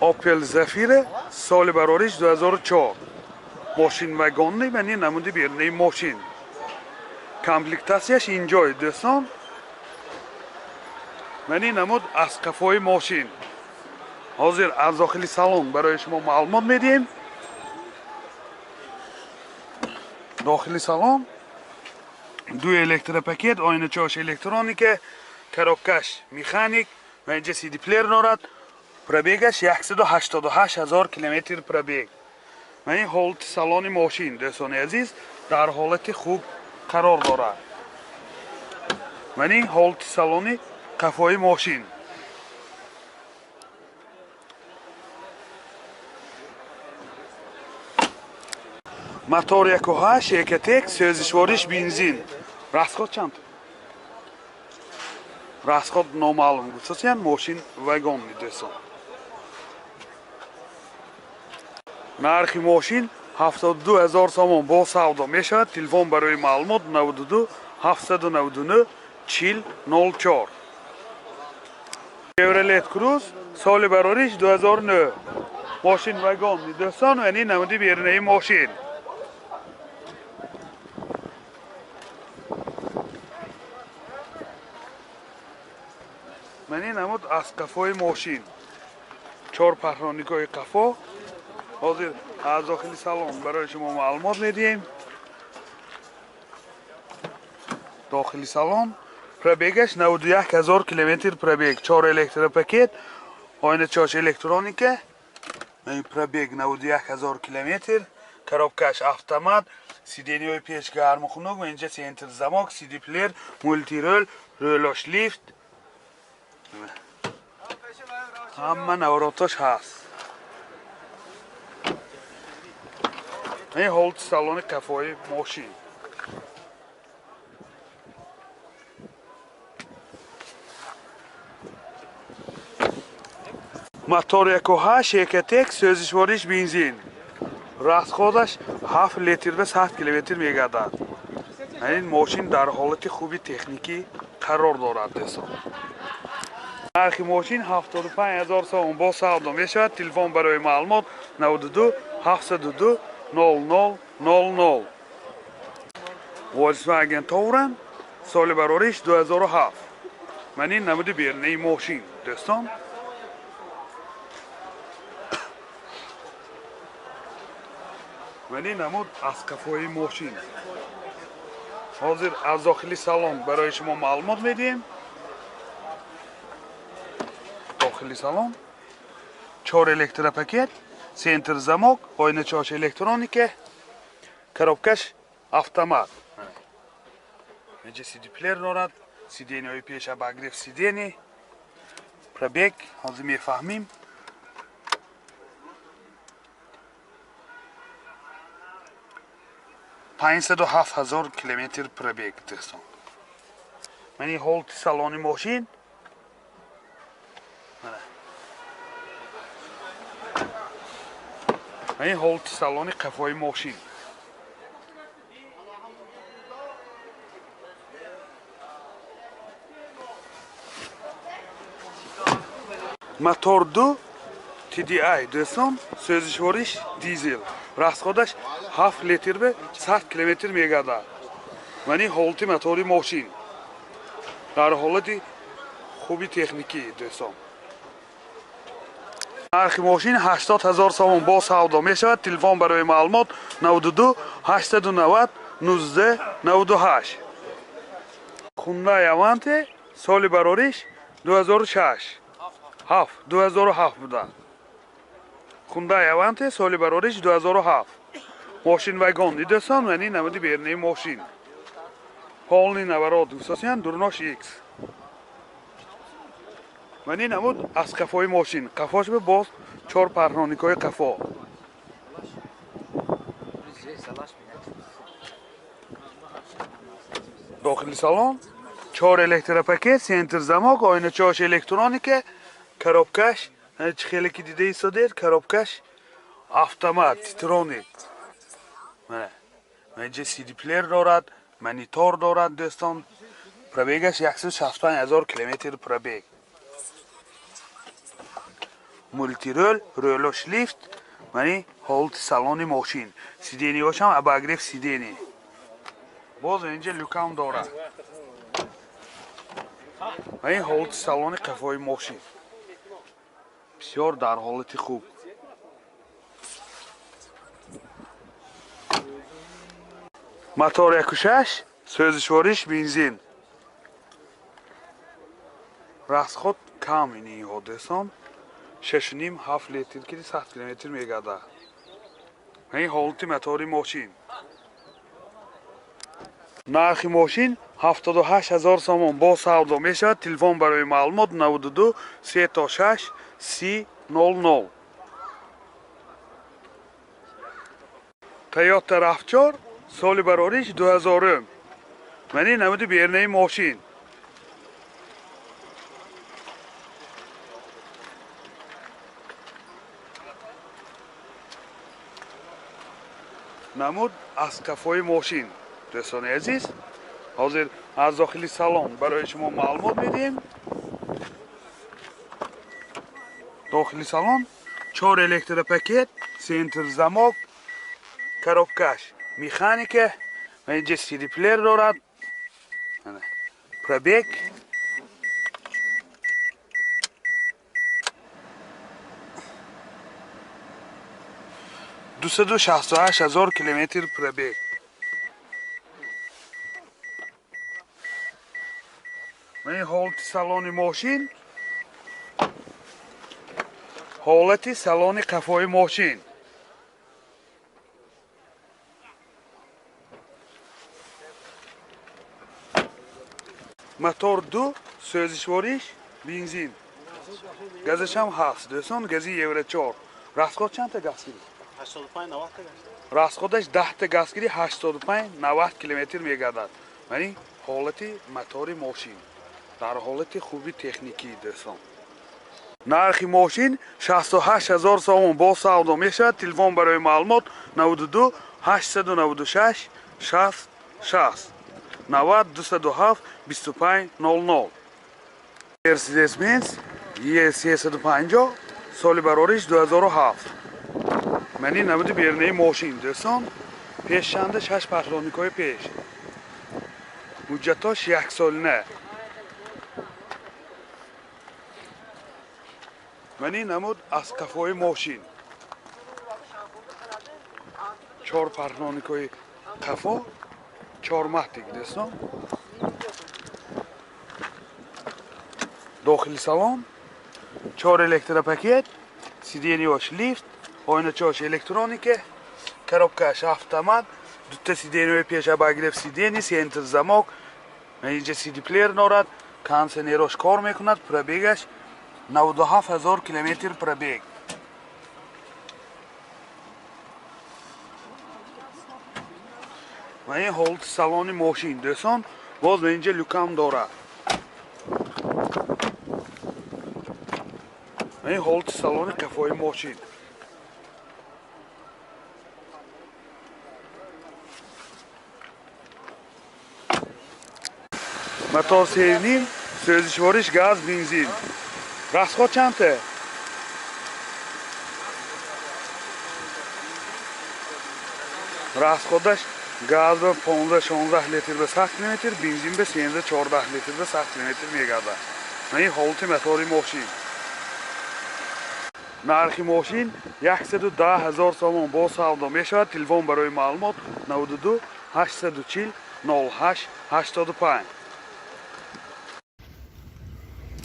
Opel Zafira соли барориш 2004. Мошин вагонни ва ин намуди берунаи мошин. Комплектатсияш инҷой, дӯстон. Ва ин намуд аз қафои мошин. Ҳозир аз дохили салон барои шумо маълумот медиҳем. Дохили салон ду электропакет, оиначаош электроника, коробкаш механик ва инҷа CD плеер дорад. Пробегаш 188 ҳазор километр пробег. Ва ин ҳолати салони мошин, дӯстони азиз, дар ҳолати хуб қарор дорад. Ва ин ҳолати салони қафои мошин. Мотор 1.8 Ecotec, сӯзишвориш бензин. Расход чанд? Расход номаълум гуфтасиян, мошин вагонни, дӯстон. Нархи мошин 72 ҳазор сомон бо савдо мешавад. Телефон барои маълумот 92 799 40 04. Chevrolet Cruze соли барориш 2009. Мошин вагонни, дӯстон, ва ин намуди берунаи мошин. Ман ин намуд аз қафои мошин. Чор паҳроникҳои қафо. Ҳозир аз дохили салон барои шумо маълумот медиҳем. Дохили салон пробегаш 91 ҳазор километр пробег. Чор электропакет, оиначаош электроника. Ин пробег 91 ҳазор километр. Коробкаш автомат, сиденьяҳои пеш гарму хунук ва инҷа центр замок, CD плеер, мултирол, рӯлош лифт. Ҳама наворотош ҳаст. Ин ҳолати салони қафои мошин. Мотор 1.8 Ecotec, сӯзишвориш бензин. Расходаш 7 литр ба 100 километр мегардад. Ин мошин дар ҳолати хуби техникӣ қарор дорад, дӯстон. Нархи мошин 75 ҳазор сомон бо савдо мешавад. Телефон барои маълумот 92 702 00 00. Volkswagen Touran соли барориш 2007. Ман ин намуди берунаи мошин, дӯстон. Ман ин намуд аз қафои мошин. Ҳозир аз дохили салон барои шумо маълумот медиҳем. Дохили салон чор электропакет, центр замок, оиначаош электроника, коробкаш автомат. Инҷа CD плеер дорад, сиденьяҳои пеш обогрев сиденья, пробег ҳозир мефаҳмим. 507 ҳазор километр пробег, дӯстон. Ман ин ҳолати салони мошин. Ин ҳолати салони қафои мошин. Мотор 2 TDI, дӯстон, сӯзишвориш дизел. Расходаш 7 литр ба 100 километр мегардад. Ман ин ҳолати мотори мошин. Дар ҳолати хуби техникӣ, дӯстон. Нархи мошин 80 ҳазор сомон бо савдо мешавад. Телефон барои маълумот 92 890 19 98. Hyundai Avante соли барориш 2006. 7 2007 буда. Hyundai Avante соли барориш 2007. Мошин вагон, дӯстон, ва ин намуди берунаи мошин. Полный наворот, дӯстон, дурнош X. Ва ин намуд аз қафои мошин. Қафош ба боз чор парноникҳои қафо. Дохили салон чор электропакет, центр замок, оиначаош электроника, коробкаш, чӣ хеле ки дида истодед, коробкаш автомат, титроник. Инҷа CD плеер дорад, монитор дорад, дӯстон. Пробегаш 165 ҳазор километр пробег. Мультирул, рӯлош лифт. Мани ҳолати салони мошин. Сиденье ошам обогрев сиденье. Боз инҷа люкам дорад. Ва ин ҳолати салони қафои мошин. Бисёр дар ҳолати хуб. Мотор 1.6, сӯзишвориш бензин. Расход кам ини ҳодисон. 6,5-7 литр ки 100 километр мегардад. Ин ҳолати мотори мошин. Нархи мошин 78 ҳазор сомон бо савдо мешавад. Телефон барои маълумот 92 36 30 00. Toyota RAV4, соли барориш 2000. Мани намуди бернаи мошин. Намуд аз қафои мошин. Дӯстони азиз, ҳозир аз дохили салон барои шумо маълумот медиҳем. Дохили салон чор электропакет, центр замок, коробкаш механика, ва инҷа CD плеер дорад. Пробег 268 000 километр пробег. Ин ҳолати салони мошин, ҳолати салони қафои мошин. Мотор 2, сӯзишвориш бензин. Газашам ҳаст, дӯстон, гази Евро 4. Расход чандта газ гирифт? 85-90 та газ. Расходаш 10 та газ гирифт, 85-90 километр мегардад. Мани ҳолати мотори мошин дар ҳолати хуби техникӣ, дӯстон. Нархи мошин 68 ҳазор сомон бо савдо мешавад. Телефон барои маълумот 92 896 60 60, 90 207 25 00. Mercedes-Benz E350, соли барориш 2007. Мани намуди бернаи мошин, дӯстон. Пешшанда шаш патроникҳои пеш. Ҳуҷҷатош яксолина. Мани намуд аз қафои мошин. Чор патроникҳои қафо, чор матик, дӯстон. Дохили салон чор электропакет, сиденье ош лифт, оиначаош электроника, коробкаш автомат, дута сиденье ои пеш обогрев сиденье, центр замок, инҷа CD плеер дорад, кондиционерош кор мекунад, пробегаш 97 ҳазор километр пробег. Ва ин ҳолати салони мошин, дӯстон, боз инҷа люкам дорад. Ва ин ҳолати салони қафои мошин. Мотор 3,5, сӯзишвориш газ, бензин. Расход чандта? Расходаш газ ба 15-16 литр ба 100 километр, бензин ба 13-14 литр ба 100 километр мегардад. Ин ҳолати мотори мошин. Нархи мошин 110 ҳазор сомон бо савдо мешавад. Телефон барои маълумот 92 840 08 85.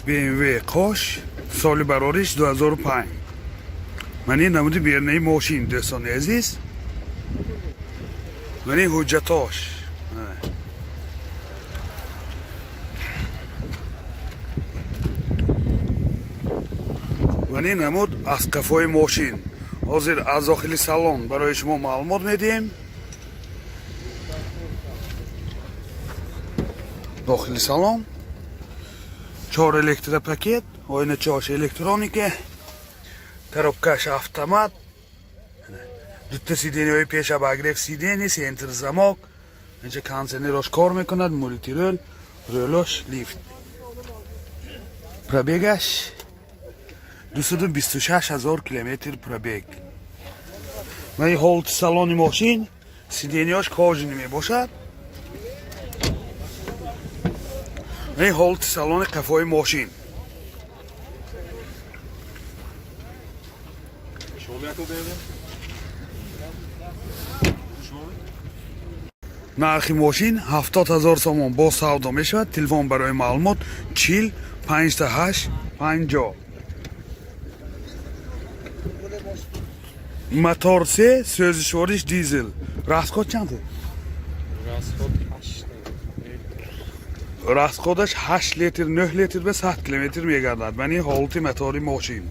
BMW Қош, соли барориш 2005. Мани намуди бернаи мошин, дӯстони азиз. Мани ҳуҷҷатош. Мани намуд аз қафои мошин. Ҳозир аз дохили салон барои шумо маълумот медиҳем. Дохили салон чор электропакет, оиначаош электроника, коробкаш автомат, дута сиденье ои пеш обогрев сиденье, центр замок, инҷа кондиционерош кор мекунад, мультирул, рӯлош лифт. Пробегаш 226 ҳазор километр пробег. Мани ҳолати салони мошин, сиденья ш кожаный мебошад. Мани ҳолати салони қафои мошин. Нархи мошин 70 ҳазор сомон, бо савдо мешавад. Телефон барои маълумот 40 58 50. Мотор се, сӯзишвориш дизел. Расход чанд? Расход 8. Расход аш 8 литр, 9 литр ба 100 километр мегардад. Мани ҳолати мотори мошин.